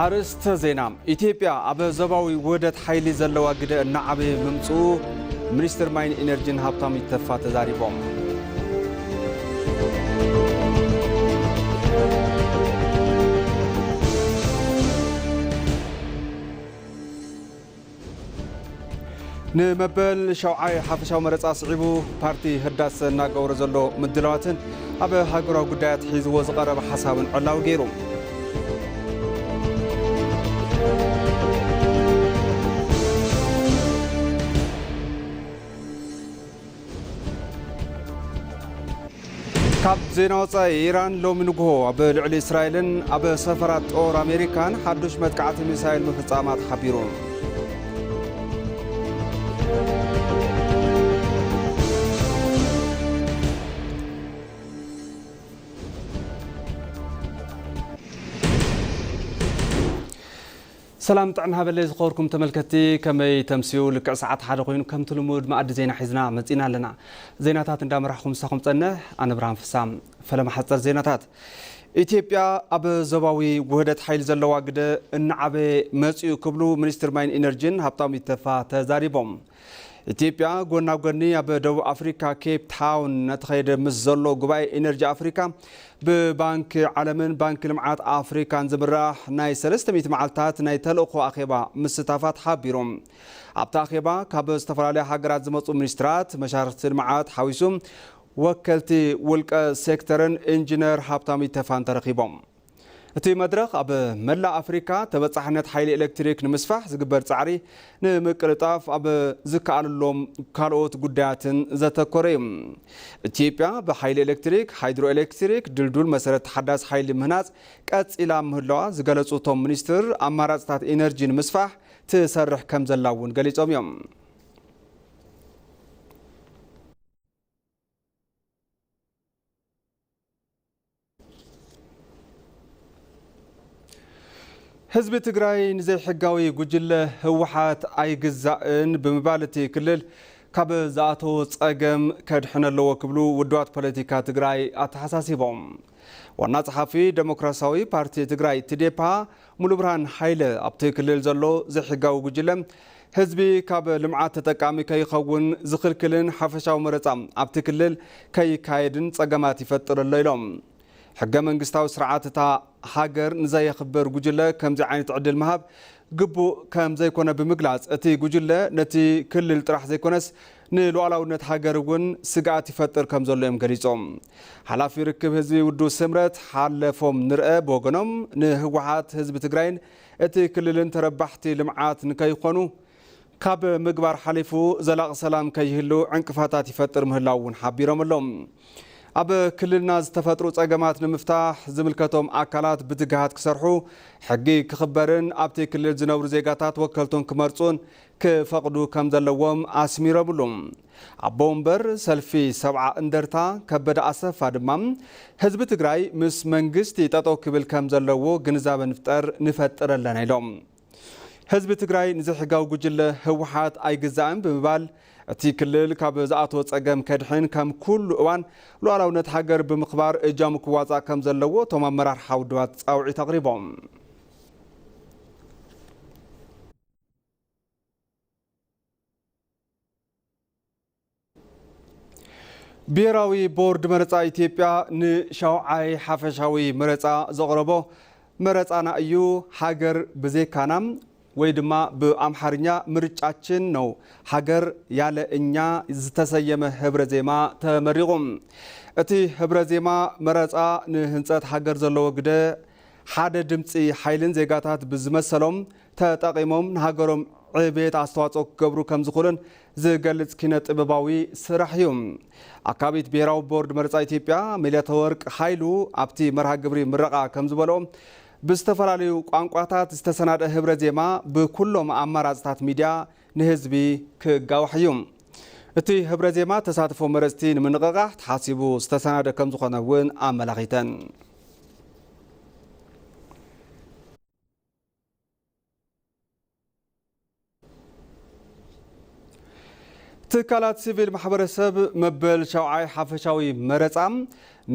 ኣርእስተ ዜና፣ ኢትዮጵያ ኣብ ዞባዊ ውህደት ሓይሊ ዘለዋ ግደ እናዓበየ ምምፅኡ ሚኒስትር ማይን ኢነርጂን ሃብታሙ ኢተፋ ተዛሪቦም። ንመበል ሸውዓይ ሓፈሻዊ መረፃ ስዒቡ ፓርቲ ህዳሰ እናገበሮ ዘሎ ምድላዋትን ኣብ ሃገራዊ ጉዳያት ሒዝዎ ዝቐረበ ሓሳብን ዕላዊ ገይሩ። ካብ ዜና ወጻኢ፣ ኢራን ሎሚ ንግሆ ኣብ ልዕሊ እስራኤልን ኣብ ሰፈራት ጦር ኣሜሪካን ሓዱሽ መጥቃዕቲ ሚሳይል ምፍጻማ ተሓቢሩ። ሰላም ጥዕና ሃበለይ ዝኸበርኩም ተመልከትቲ፣ ከመይ ተምስዩ? ልክዕ ሰዓት ሓደ ኮይኑ ከምቲ ልሙድ መኣዲ ዜና ሒዝና መጺና ኣለና። ዜናታት እንዳመራሕኹም ምሳኹም ጸንሕ ኣነ ብርሃን ፍሳ። ፈለማ ሓጸር ዜናታት። ኢትዮጵያ ኣብ ዞባዊ ውህደት ሓይሊ ዘለዋ ግደ እናዓበየ መጺኡ ክብሉ ሚኒስትር ማይን ኢነርጂን ሃብታሙ ኢተፋ ተዛሪቦም። ኢትዮጵያ ጎን ናብ ጎኒ ኣብ ደቡብ ኣፍሪካ ኬፕ ታውን እናተኸየደ ምስ ዘሎ ጉባኤ ኢነርጂ ኣፍሪካ ብባንኪ ዓለምን ባንኪ ልምዓት ኣፍሪካን ዝምራሕ ናይ ሰለስተ ሚእቲ መዓልታት ናይ ተልእኾ ኣኼባ ምስታፋ ተሓቢሩ። ኣብቲ ኣኼባ ካብ ዝተፈላለያ ሃገራት ዝመፁ ሚኒስትራት፣ መሻርክቲ ልምዓት ሓዊሱ ወከልቲ ውልቀ ሴክተርን ኢንጂነር ሃብታሙ ኢተፋን ተረኺቦም። እቲ መድረኽ ኣብ መላእ ኣፍሪካ ተበፃሕነት ሓይሊ ኤሌክትሪክ ንምስፋሕ ዝግበር ፃዕሪ ንምቅልጣፍ ኣብ ዝከኣለሎም ካልኦት ጉዳያትን ዘተኮረ እዩ። ኢትዮጵያ ብሓይሊ ኤሌክትሪክ፣ ሃይድሮ ኤሌክትሪክ፣ ድልዱል መሰረት ተሓዳሲ ሓይሊ ምህናፅ ቀፂላ ምህላዋ ዝገለፁ እቶም ሚኒስትር፣ ኣማራፅታት ኢነርጂ ንምስፋሕ ትሰርሕ ከም ዘላ እውን ገሊፆም እዮም። ህዝቢ ትግራይ ንዘይሕጋዊ ጉጅለ ህወሓት ኣይግዛእን ብምባል እቲ ክልል ካብ ዝኣተዎ ጸገም ከድሕን ኣለዎ ክብሉ ውድባት ፖለቲካ ትግራይ ኣተሓሳሲቦም። ዋና ጸሓፊ ዴሞክራሲያዊ ፓርቲ ትግራይ ትዴፓ ሙሉብርሃን ሃይለ ኣብቲ ክልል ዘሎ ዘይሕጋዊ ጉጅለ ህዝቢ ካብ ልምዓት ተጠቃሚ ከይኸውን ዝኽልክልን ሓፈሻዊ መረፃ ኣብቲ ክልል ከይካየድን ጸገማት ይፈጥር ኣሎ ኢሎም። ሕገ መንግስታዊ ስርዓት እታ ሃገር ንዘየኽብር ጉጅለ ከምዚ ዓይነት ዕድል ምሃብ ግቡእ ከም ዘይኮነ ብምግላጽ፣ እቲ ጉጅለ ነቲ ክልል ጥራሕ ዘይኮነስ ንሉዓላውነት ሃገር እውን ስግኣት ይፈጥር ከም ዘሎ እዮም ገሊጾም። ሓላፊ ርክብ ህዝቢ ውድብ ስምረት ሓለፎም ንርአ ብወገኖም፣ ንህወሓት ህዝቢ ትግራይን እቲ ክልልን ተረባሕቲ ልምዓት ንከይኾኑ ካብ ምግባር ሓሊፉ ዘላቒ ሰላም ከይህሉ ዕንቅፋታት ይፈጥር ምህላው እውን ሓቢሮም ኣለዉ። ኣብ ክልልና ዝተፈጥሩ ጸገማት ንምፍታሕ ዝምልከቶም ኣካላት ብትግሃት ክሰርሑ፣ ሕጊ ክኽበርን ኣብቲ ክልል ዝነብሩ ዜጋታት ወከልቶም ክመርጹን ክፈቕዱ ከም ዘለዎም ኣስሚሮምሉ። ኣቦ ወንበር ሰልፊ ሰብዓ እንደርታ ከበደ ኣሰፋ ድማ፣ ህዝቢ ትግራይ ምስ መንግስቲ ጠጠው ክብል ከም ዘለዎ ግንዛበ ንፍጠር፣ ንፈጥር ኣለና ኢሎም። ህዝቢ ትግራይ ንዘይሕጋዊ ጉጅለ ህወሓት ኣይግዛእን ብምባል፣ እቲ ክልል ካብ ዝኣተዎ ጸገም ከድሕን ከም ኩሉ እዋን ሉዓላውነት ሃገር ብምኽባር እጃሙ ክዋጻእ ከም ዘለዎ እቶም ኣመራርሓ ውድባት ጻውዒት ኣቕሪቦም። ብሄራዊ ቦርድ መረፃ ኢትዮጵያ ንሻውዓይ ሓፈሻዊ መረፃ ዘቕረቦ፣ መረፃና እዩ ሃገር ብዘይካና፣ ወይ ድማ ብኣምሓርኛ ምርጫችን ነው ሃገር ያለ እኛ ዝተሰየመ ህብረ ዜማ ተመሪቑ። እቲ ህብረ ዜማ መረፃ ንህንፀት ሃገር ዘለዎ ግደ፣ ሓደ ድምፂ ሓይልን ዜጋታት ብዝመሰሎም ተጠቒሞም ንሃገሮም ዕቤት ኣስተዋፅኦ ክገብሩ ከም ዝኽእሉን ዝገልፅ ኪነ ጥበባዊ ስራሕ እዩ። ኣካቢት ብሄራዊ ቦርድ መረፃ ኢትዮጵያ መለተወርቅ ሃይሉ ኣብቲ መርሃ ግብሪ ምረቓ ከም ዝበሎ፣ ብዝተፈላለዩ ቋንቋታት ዝተሰናደ ህብረ ዜማ ብኩሎም ኣማራፅታት ሚድያ ንህዝቢ ክጋዋሕ እዩ። እቲ ህብረ ዜማ ተሳትፎ መረፅቲ ንምንቕቓሕ ተሓሲቡ ዝተሰናደ ከም ዝኾነ እውን ኣመላኺተን። ትካላት ሲቪል ማሕበረሰብ መበል ሻውዓይ ሓፈሻዊ መረፃ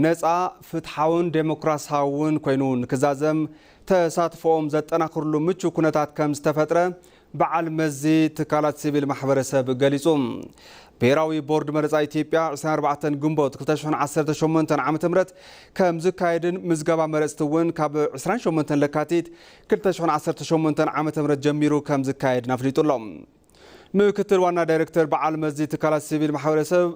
ነፃ፣ ፍትሓውን ዴሞክራሲያውን ኮይኑ ንክዛዘም ተሳትፎኦም ዘጠናኽርሉ ምቹ ኩነታት ከም ዝተፈጥረ በዓል መዚ ትካላት ሲቪል ማሕበረሰብ ገሊጹ። ብሄራዊ ቦርድ መረፃ ኢትዮጵያ ዕስራን ኣርባዕተን ግንቦት ክልተ ሽሕን ዓሰርተ ሸሞንተን ዓመተ ምህረት ከም ዝካየድን ምዝገባ መረፅቲ እውን ካብ ዕስራን ሸሞንተን ለካቲት ክልተ ሽሕን ዓሰርተ ሸሞንተን ዓመተ ምህረት ጀሚሩ ከም ዝካየድን ኣፍሊጡ ኣሎ። ምክትል ዋና ዳይሬክተር በዓል መዚ ትካላት ሲቪል ማሕበረሰብ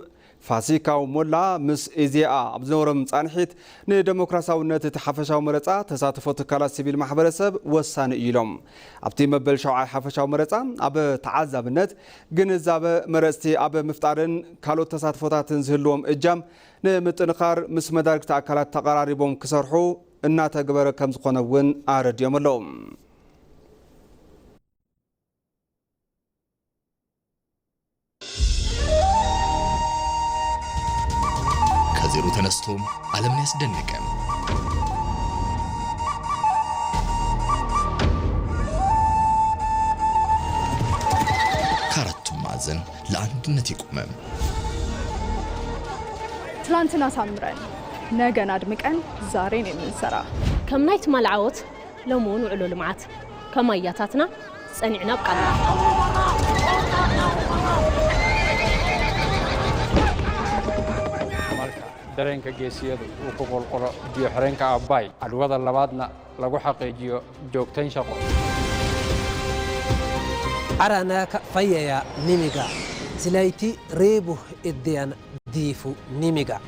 ፋሲካው ሞላ ምስ ኢዜኣ ኣብ ዝነበሮም ጻንሒት፣ ንደሞክራሲያውነት እቲ ሓፈሻዊ መረጻ ተሳትፎ ትካላት ሲቪል ማሕበረሰብ ወሳኒ እዩ ኢሎም። ኣብቲ መበል ሻውዓይ ሓፈሻዊ መረጻ ኣብ ተዓዛብነት፣ ግንዛበ መረጽቲ ኣብ ምፍጣርን ካልኦት ተሳትፎታትን ዝህልዎም እጃም ንምጥንኻር ምስ መዳርግቲ ኣካላት ተቐራሪቦም ክሰርሑ እናተግበረ ከም ዝኾነ እውን ኣረዲኦም ኣለዉ። ከዜሮ ተነስቶ ዓለምን ያስደነቀ፣ ከአራቱም ማዕዘን ለአንድነት የቆመ። ትላንትን አሳምረን ነገን አድምቀን ዛሬን የምንሰራ። ከም ናይ ትማል ዓወት ሎሚ እውን ውዕሎ ልምዓት፣ ከም ኣያታትና ጸኒዕና ኣብ ቃልና። Marka dareenka geesiyadu uu ku qulqulo biyo xireenka Abbaay, cadwada labaadna lagu xaqiijiyo joogtayn shaqo. Arana ka fayaya nimiga, silayti reebu iddiyan diifu nimiga.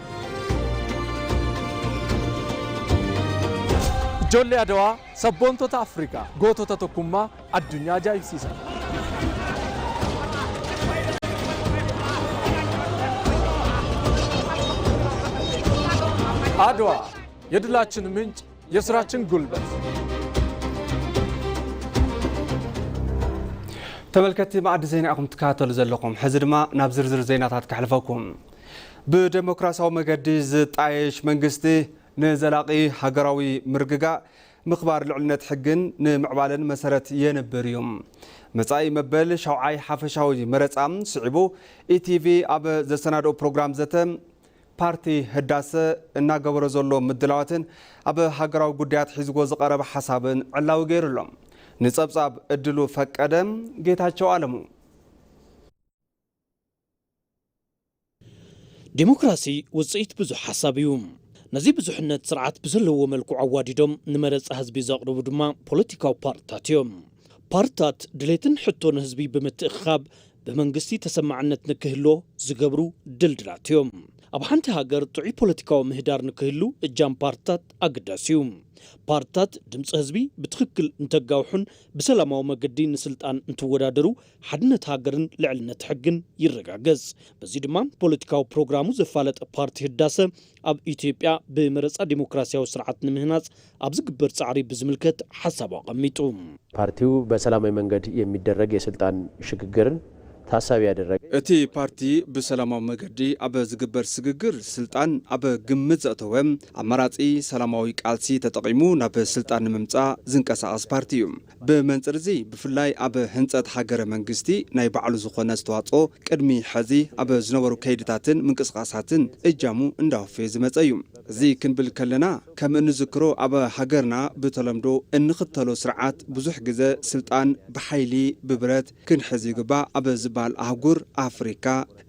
Ijoollee Adawaa, sabboontoota Afrikaa, gootota tokkummaa addunyaa ajaa'ibsiisan. Adwaa, የድላችን ምንጭ፣ የስራችን ጉልበት። ተመልከትቲ መኣዲ ዜና ኢኹም ትከታተሉ ዘለኹም። ሕዚ ድማ ናብ ዝርዝር ዜናታት ከሕልፈኩም። ብደሞክራሲያዊ መገዲ ዝጣየሽ መንግስቲ ንዘላቒ ሃገራዊ ምርግጋእ፣ ምኽባር ልዕልነት ሕግን ንምዕባለን መሰረት የንብር እዩ። መጻኢ መበል ሻውዓይ ሓፈሻዊ መረጻ ስዒቡ ኢቲቪ ኣብ ዘሰናድኦ ፕሮግራም ዘተ ፓርቲ ህዳሰ እናገበሮ ዘሎ ምድላዋትን ኣብ ሃገራዊ ጉዳያት ሒዝዎ ዝቐረበ ሓሳብን ዕላዊ ገይሩ ኣሎ። ንጸብጻብ እድሉ ፈቀደ፣ ጌታቸው ኣለሙ። ዴሞክራሲ ውጽኢት ብዙሕ ሓሳብ እዩ። ነዚ ብዙሕነት ስርዓት ብዘለዎ መልክዑ ኣዋዲዶም ንመረጻ ህዝቢ ዘቕርቡ ድማ ፖለቲካዊ ፓርትታት እዮም። ፓርትታት ድሌትን ሕቶን ህዝቢ ብምትእኽኻብ ብመንግስቲ ተሰማዕነት ንክህልዎ ዝገብሩ ድልድላት እዮም። ኣብ ሓንቲ ሃገር ጥዑይ ፖለቲካዊ ምህዳር ንክህሉ እጃም ፓርትታት ኣገዳሲ እዩ። ፓርትታት ድምፂ ህዝቢ ብትኽክል እንተጋውሑን ብሰላማዊ መገዲ ንስልጣን እንትወዳደሩ ሓድነት ሃገርን ልዕልነት ሕግን ይረጋገፅ። በዚ ድማ ፖለቲካዊ ፕሮግራሙ ዘፋለጠ ፓርቲ ህዳሰ ኣብ ኢትዮጵያ ብመረፃ ዴሞክራሲያዊ ስርዓት ንምህናፅ ኣብ ዝግበር ፃዕሪ ብዝምልከት ሓሳቡ ኣቐሚጡ። ፓርቲው በሰላማዊ መንገድ የሚደረግ የስልጣን ሽግግርን ታሳቢ ያደረገ። እቲ ፓርቲ ብሰላማዊ መገዲ ኣብ ዝግበር ስግግር ስልጣን ኣብ ግምት ዘእተወ ኣማራጺ ሰላማዊ ቃልሲ ተጠቒሙ ናብ ስልጣን ንምምጻእ ዝንቀሳቐስ ፓርቲ እዩ። ብመንጽር እዚ ብፍላይ ኣብ ህንጸት ሃገረ መንግስቲ ናይ ባዕሉ ዝኾነ ኣስተዋጽኦ ቅድሚ ሕዚ ኣብ ዝነበሩ ከይድታትን ምንቅስቓሳትን እጃሙ እንዳወፈየ ዝመጸ እዩ። እዚ ክንብል ከለና ከም እንዝክሮ ኣብ ሃገርና ብተለምዶ እንኽተሎ ስርዓት ብዙሕ ግዘ ስልጣን ብሓይሊ ብብረት ክንሕዝ ይግባእ ኣብ ዝበሃል ኣህጉር ኣፍሪካ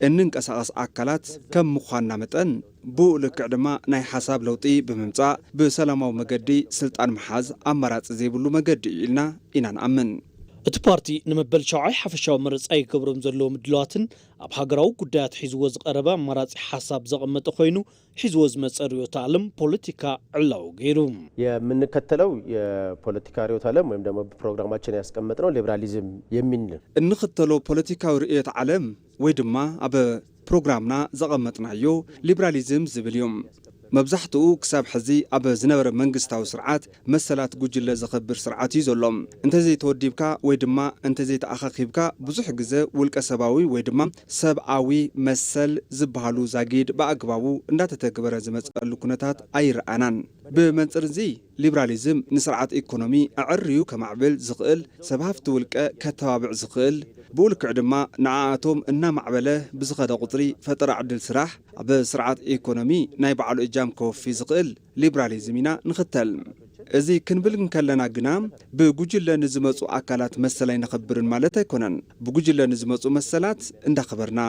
እንንቀሳቐስ ኣካላት ከም ምዃንና መጠን ብኡ ልክዕ ድማ ናይ ሓሳብ ለውጢ ብምምፃእ ብሰላማዊ መገዲ ስልጣን ምሓዝ ኣማራፂ ዘይብሉ መገዲ እዩ ኢልና ኢና ንኣምን። እቲ ፓርቲ ንመበል ሻውዓይ ሓፈሻዊ መረፃ ይገብሮም ዘለዉ ምድላዋትን ኣብ ሃገራዊ ጉዳያት ሒዝዎ ዝቐረበ ኣማራፂ ሓሳብ ዘቐመጠ ኮይኑ ሒዝዎ ዝመፀ ርዕዮተ ዓለም ፖለቲካ ዕላዊ ገይሩ። የምንከተለው የፖለቲካ ርዕዮተ ዓለም ወይም ደግሞ በፕሮግራማችን ያስቀመጥነው ሊበራሊዝም የሚል ነው። እንኽተሎ ፖለቲካዊ ርእዮተ ዓለም ወይ ድማ ኣብ ፕሮግራምና ዘቐመጥናዮ ሊበራሊዝም ዝብል እዩ። መብዛሕትኡ ክሳብ ሕዚ ኣብ ዝነበረ መንግስታዊ ስርዓት መሰላት ጉጅለ ዘኸብር ስርዓት እዩ ዘሎ። እንተዘይተወዲብካ ወይ ድማ እንተዘይተኣኻኺብካ ብዙሕ ግዘ ውልቀ ሰባዊ ወይ ድማ ሰብኣዊ መሰል ዝበሃሉ ዛጊድ ብኣግባቡ እንዳተተግበረ ዝመፀሉ ኩነታት ኣይረኣናን። ብመንጽር እዚ፣ ሊብራሊዝም ንስርዓት ኢኮኖሚ ኣዕርዩ ከማዕብል ዝኽእል፣ ሰብ ሃፍቲ ውልቀ ከተባብዕ ዝኽእል፣ ብኡ ልክዕ ድማ ንዓኣቶም እናማዕበለ ብዝኸደ ቁጽሪ ፈጠራ ዕድል ስራሕ፣ ኣብ ስርዓት ኢኮኖሚ ናይ ባዕሉ እጃም ከወፊ ዝኽእል ሊብራሊዝም ኢና ንኽተል። እዚ ክንብል እንከለና ግና ብጉጅለ ንዝመጹ ኣካላት መሰል ኣይነኸብርን ማለት ኣይኮነን። ብጉጅለ ንዝመጹ መሰላት እንዳኸበርና፣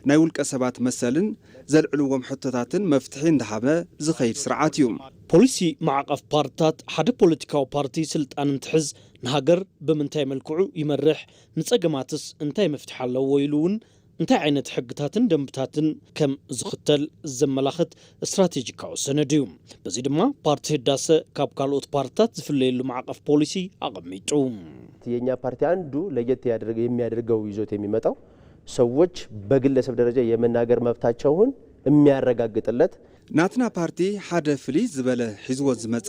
ናይ ውልቀ ሰባት መሰልን ዘልዕልዎም ሕቶታትን መፍትሒ እንዳሃበ ዝኸይድ ስርዓት እዩ። ፖሊሲ ማዕቐፍ ፓርትታት፣ ሓደ ፖለቲካዊ ፓርቲ ስልጣን እንትሕዝ ንሃገር ብምንታይ መልክዑ ይመርሕ፣ ንጸገማትስ እንታይ መፍትሒ ኣለዎ ኢሉ እውን እንታይ ዓይነት ሕግታትን ደንብታትን ከም ዝኽተል ዘመላኽት ስትራቴጂካዊ ሰነድ እዩ። በዚ ድማ ፓርቲ ህዳሰ ካብ ካልኦት ፓርትታት ዝፍለየሉ ማዕቐፍ ፖሊሲ ኣቐሚጡ። የኛ ፓርቲ አንዱ ለየት ያደረገ የሚያደርገው ይዞት የሚመጣው ሰዎች በግለሰብ ደረጃ የመናገር መብታቸውን የሚያረጋግጥለት ናትና ፓርቲ ሓደ ፍልይ ዝበለ ሒዝዎ ዝመጸ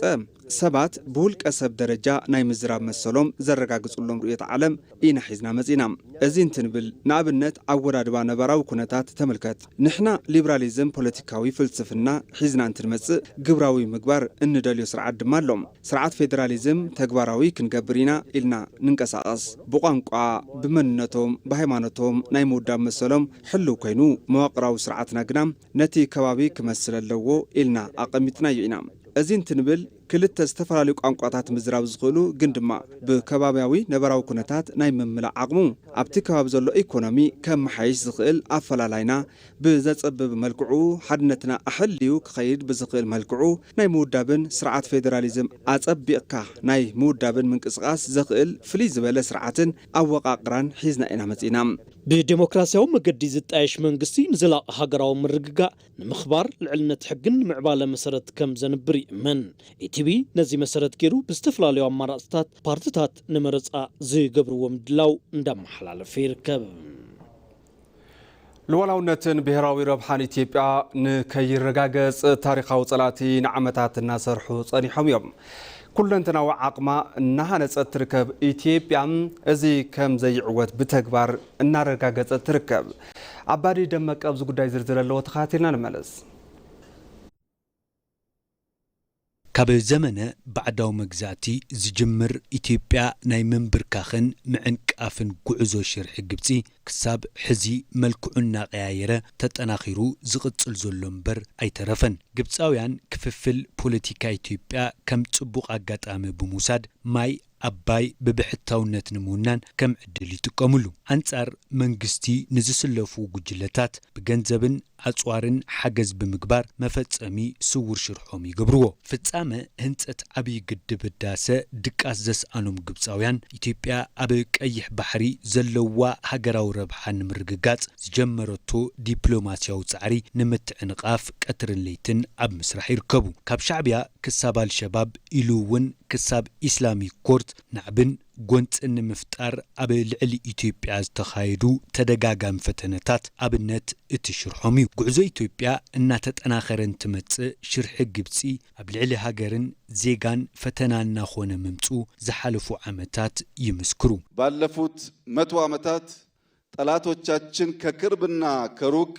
ሰባት ብውልቀ ሰብ ደረጃ ናይ ምዝራብ መሰሎም ዘረጋግጹሎም ርእዮተ ዓለም ኢና ሒዝና መጺና። እዚ እንትንብል ንኣብነት ኣወዳድባ ነባራዊ ኩነታት ተመልከት። ንሕና ሊብራሊዝም ፖለቲካዊ ፍልስፍና ሒዝና እንትንመጽእ ግብራዊ ምግባር እንደልዮ ስርዓት ድማ ኣሎ። ስርዓት ፌደራሊዝም ተግባራዊ ክንገብር ኢና ኢልና ንንቀሳቐስ። ብቋንቋ፣ ብመንነቶም፣ ብሃይማኖቶም ናይ ምውዳብ መሰሎም ሕልው ኮይኑ መዋቕራዊ ስርዓትና ግና ነቲ ከባቢ ክመስል ኣለዎ ኢልና ኣቐሚጥናዮ ኢና። እዚ እንትንብል ክልተ ዝተፈላለዩ ቋንቋታት ምዝራብ ዝኽእሉ ግን ድማ ብከባብያዊ ነባራዊ ኩነታት ናይ ምምላእ ዓቕሙ ኣብቲ ከባቢ ዘሎ ኢኮኖሚ ከመሓይሽ ዝኽእል ኣፈላላይና ብዘጸብብ መልክዑ ሓድነትና ኣሕልዩ ክኸይድ ብዝኽእል መልክዑ ናይ ምውዳብን ስርዓት ፌደራሊዝም ኣጸቢቕካ ናይ ምውዳብን ምንቅስቓስ ዘኽእል ፍልይ ዝበለ ስርዓትን ኣወቓቕራን ሒዝና ኢና መጺእና። ብዴሞክራሲያዊ መገዲ ዝጣየሽ መንግስቲ ንዘላቒ ሃገራዊ ምርግጋእ ንምኽባር ልዕልነት ሕግን ንምዕባለ መሰረት ከም ዘንብር ይእመን። ኢቲቪ ነዚ መሰረት ገይሩ ብዝተፈላለዩ ኣማራፅታት ፓርትታት ንመረፃ ዝገብርዎ ምድላው እንዳመሓላለፈ ይርከብ። ሉዓላውነትን ብሔራዊ ረብሓን ኢትዮጵያ ንከይረጋገጽ ታሪኻዊ ጸላእቲ ንዓመታት እናሰርሑ ጸኒሖም እዮም። ኩለንተናዊ ዓቕማ እናሃነጸት ትርከብ ኢትዮጵያ፣ እዚ ከም ዘይዕወት ብተግባር እናረጋገጸት ትርከብ። ኣባዲ ደመቀ ኣብዚ ጉዳይ ዝርዝር ኣለዎ፣ ተኸታቲልና ንመለስ። ካብ ዘመነ ባዕዳዊ መግዛእቲ ዝጅምር ኢትዮጵያ ናይ ምንብርካኽን ምዕንቃፍን ጉዕዞ ሽርሒ ግብጺ ክሳብ ሕዚ መልክዑ እናቐያየረ ተጠናኺሩ ዝቕጽል ዘሎ እምበር ኣይተረፈን። ግብጻውያን ክፍፍል ፖለቲካ ኢትዮጵያ ከም ጽቡቕ ኣጋጣሚ ብምውሳድ ማይ ኣባይ ብብሕታውነት ንምውናን ከም ዕድል ይጥቀምሉ። ኣንጻር መንግስቲ ንዝስለፉ ጉጅለታት ብገንዘብን ኣጽዋርን ሓገዝ ብምግባር መፈጸሚ ስዉር ሽርሖም ይገብርዎ። ፍጻመ ህንጸት ዓብዪ ግድብ ህዳሰ ድቃስ ዘስኣኖም ግብጻውያን፣ ኢትዮጵያ ኣብ ቀይሕ ባሕሪ ዘለዋ ሃገራዊ ረብሓ ንምርግጋጽ ዝጀመረቶ ዲፕሎማስያዊ ጻዕሪ ንምትዕንቓፍ ቀትርን ለይትን ኣብ ምስራሕ ይርከቡ። ካብ ሻዕብያ ክሳብ ኣልሸባብ ኢሉ እውን ክሳብ ኢስላሚክ ኮርት ናዕብን ጎንጽን ንምፍጣር ኣብ ልዕሊ ኢትዮጵያ ዝተኻየዱ ተደጋጋሚ ፈተነታት ኣብነት እቲ ሽርሖም እዩ። ጉዕዞ ኢትዮጵያ እናተጠናኸረ እንትመጽእ ሽርሒ ግብጺ ኣብ ልዕሊ ሃገርን ዜጋን ፈተና እናኾነ ምምጽኡ ዝሓለፉ ዓመታት ይምስክሩ። ባለፉት መቶ ዓመታት ጠላቶቻችን ከቅርብና ከሩቅ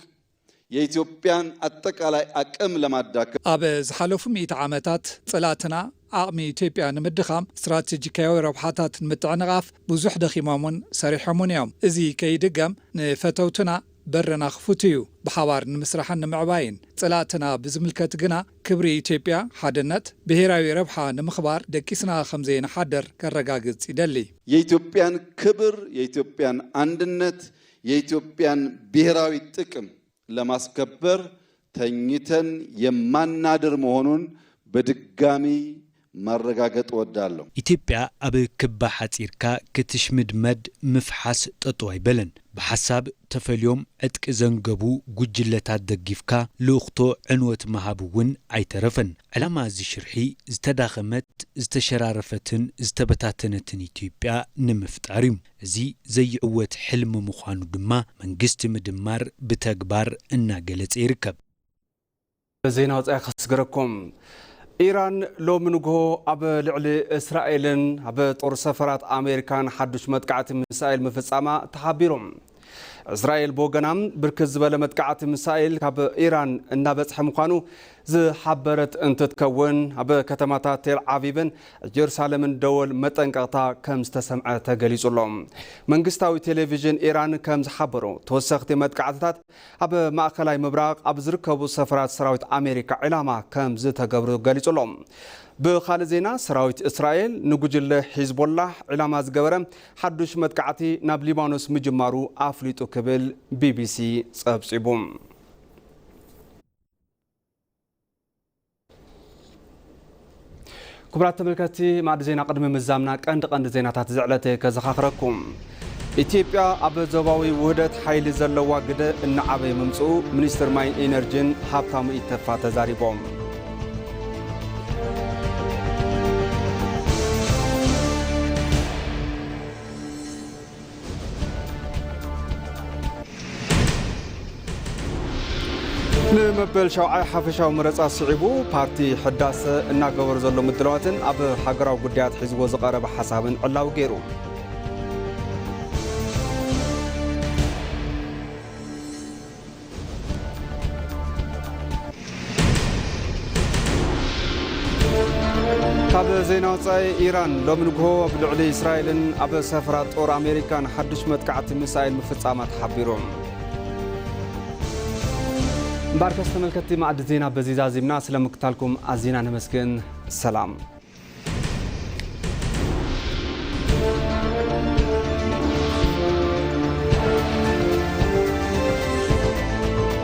የኢትዮጵያን አጠቃላይ አቅም ለማዳከም ኣብ ዝሓለፉ ሚእቲ ዓመታት ጽላትና ዓቕሚ ኢትዮጵያ ንምድኻም ስትራቴጂካዊ ረብሓታት ንምትዕንቓፍ ብዙሕ ደኺሞምን ሰሪሖምን እዮም። እዚ ከይድገም ንፈተውትና በርና ክፉት እዩ። ብሓባር ንምስራሕን ንምዕባይን ጽላትና ብዝምልከት ግና ክብሪ ኢትዮጵያ፣ ሓድነት፣ ብሔራዊ ረብሓ ንምኽባር ደቂስና ከም ዘይንሓድር ከረጋግጽ ይደሊ። የኢትዮጵያን ክብር፣ የኢትዮጵያን አንድነት፣ የኢትዮጵያን ብሔራዊ ጥቅም ለማስከበር ተኝተን የማናድር መሆኑን በድጋሚ ማረጋገጥ እወዳለሁ። ኢትዮጵያ ኣብ ክባ ሓጺርካ ክትሽምድመድ ምፍሓስ ጠጠው ኣይበለን። ብሓሳብ ተፈልዮም ዕጥቂ ዘንገቡ ጉጅለታት ደጊፍካ ልኡኽቶ ዕንወት ምሃብ እውን ኣይተረፈን። ዕላማ እዚ ሽርሒ ዝተዳኸመት፣ ዝተሸራረፈትን ዝተበታተነትን ኢትዮጵያ ንምፍጣር እዩ። እዚ ዘይዕወት ሕልሚ ምዃኑ ድማ መንግስቲ ምድማር ብተግባር እናገለጸ ይርከብ። ዜና ወጻኢ ከስገረኩም። ኢራን ሎሚ ንግሆ ኣብ ልዕሊ እስራኤልን ኣብ ጦር ሰፈራት ኣሜሪካን ሓዱሽ መጥቃዕቲ ሚሳኤል ምፍጻማ ተሓቢሩ። እስራኤል ብወገና ብርክት ዝበለ መጥቃዕቲ ሚሳኤል ካብ ኢራን እናበጽሐ ምዃኑ ዝሓበረት እንትትከውን፣ ኣብ ከተማታት ቴል ዓቪቭን ጀሩሳሌምን ደወል መጠንቀቕታ ከም ዝተሰምዐ ተገሊጹ ኣሎ። መንግስታዊ ቴሌቪዥን ኢራን ከም ዝሓበሮ፣ ተወሰኽቲ መጥቃዕትታት ኣብ ማእከላይ ምብራቕ ኣብ ዝርከቡ ሰፈራት ሰራዊት ኣሜሪካ ዕላማ ከም ዝተገብሩ ገሊጹ ኣሎ። ብኻልእ ዜና፣ ሰራዊት እስራኤል ንጉጅለ ሒዝቦላህ ዕላማ ዝገበረ ሓዱሽ መጥቃዕቲ ናብ ሊባኖስ ምጅማሩ ኣፍሊጡ ክብል ቢቢሲ ጸብጺቡ። ክቡራት ተመልከትቲ፣ ማዕዲ ዜና ቅድሚ ምዛምና ቀንዲ ቀንዲ ዜናታት ዝዕለተ ከዘኻኽረኩም። ኢትዮጵያ ኣብ ዞባዊ ውህደት ሓይሊ ዘለዋ ግደ እናዓበየ ምምጽኡ ሚኒስትር ማይን ኢነርጂን ሃብታሙ ኢተፋ ተዛሪቦም። ንመበል ሻውዓይ ሓፈሻዊ መረጻ ስዒቡ ፓርቲ ሕዳሰ እናገበሮ ዘሎ ምድላዋትን ኣብ ሃገራዊ ጉዳያት ሒዝዎ ዝቐረበ ሓሳብን ዕላዊ ገይሩ። ካብ ዜና ወጻኢ፣ ኢራን ሎሚ ንግሆ ኣብ ልዕሊ እስራኤልን ኣብ ሰፈራ ጦር ኣሜሪካን ሓዱሽ መጥቃዕቲ ሚሳይል ምፍጻማ ተሓቢሩ። እምበኣርከስ ተመልከትቲ፣ ማዕዲ ዜና በዚ ዛዚምና፣ ስለ ምክታልኩም ኣዚና ነመስግን። ሰላም።